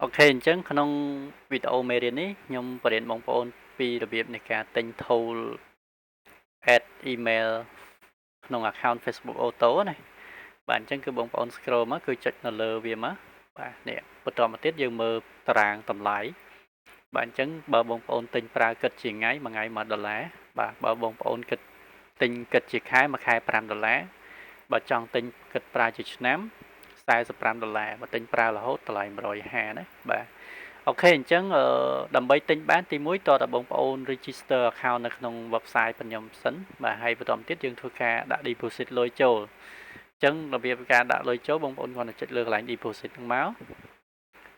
OK អញ្ចឹងក្នុងវីដេអូមេរៀននេះខ្ញុំបង្រៀនបងប្អូនពីរបៀបនៃការទិញ tool add email ក្នុង account Facebook Auto ណាបាទអញ្ចឹងគឺបងប្អូន scroll មកគឺចុចនៅលើវាមកបាទនេះបន្តមកទៀតយើងមើលតារាងតម្លៃបាទអញ្ចឹងបើបងប្អូនទិញប្រើគិតជាថ្ងៃមួយថ្ងៃ1ដុល្លារបាទបើបងប្អូនគិតទិញគិតជាខែមួយខែ5ដុល្លារបើចង់ទិញគិតប្រើជាឆ្នាំ45ដុល្លារបើទិញប្រើរហូតតម្លៃ150ណាបាទ OK អញ្ចឹងដើម្បីទិញបានទី1តើតើបងប្អូន register account នៅក្នុង website របស់ខ្ញុំសិនបាទហើយបន្តទៀតយើងធ្វើការដាក់ deposit លុយចូលអញ្ចឹងរបៀបការដាក់លុយចូលបងប្អូនគ្រាន់តែចុចលើកន្លែង deposit ហ្នឹងមក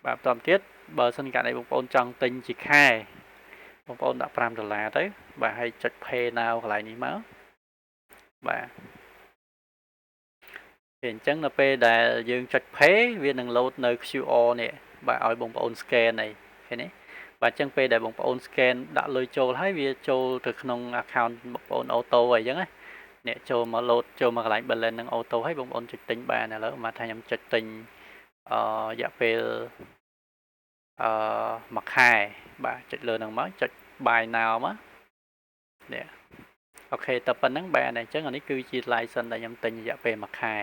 បាទបន្តទៀតបើសិនករណីបងប្អូនចង់ទិញជាខែបងប្អូនដាក់5ដុល្លារទៅបាទហើយចុច pay now កន្លែងនេះមកបាទអញ្ចឹងនៅពេលដែលយើងចុច pay វានឹង load នៅ QR នេះបាទឲ្យបងប្អូន scan នេះឃើញទេបាទអញ្ចឹងពេលដែលបងប្អូន scan ដាក់លុយចូលហើយវាចូលទៅក្នុង account បងប្អូន auto អីចឹងណាអ្នកចូលមក load ចូលមកកន្លែង balance នឹង auto ហើយបងប្អូនចុចទិញបានឥឡូវមកថាខ្ញុំចុចទិញអឺរយៈពេលអឺមួយខែបាទចុចលើនឹងមកចុច buy now មកនេះ OK តែប៉ុណ្្នឹងបាទអញ្ចឹងអានេះគឺជា license ដែលខ្ញុំទិញរយៈពេលមួយខែ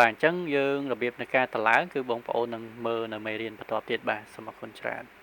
បាទអញ្ចឹងយើងរបៀបនៃការតម្លើងគឺបងប្អូននឹងមើលនៅមេរៀនបន្តទៀតបាទសូមអរគុណច្រើន។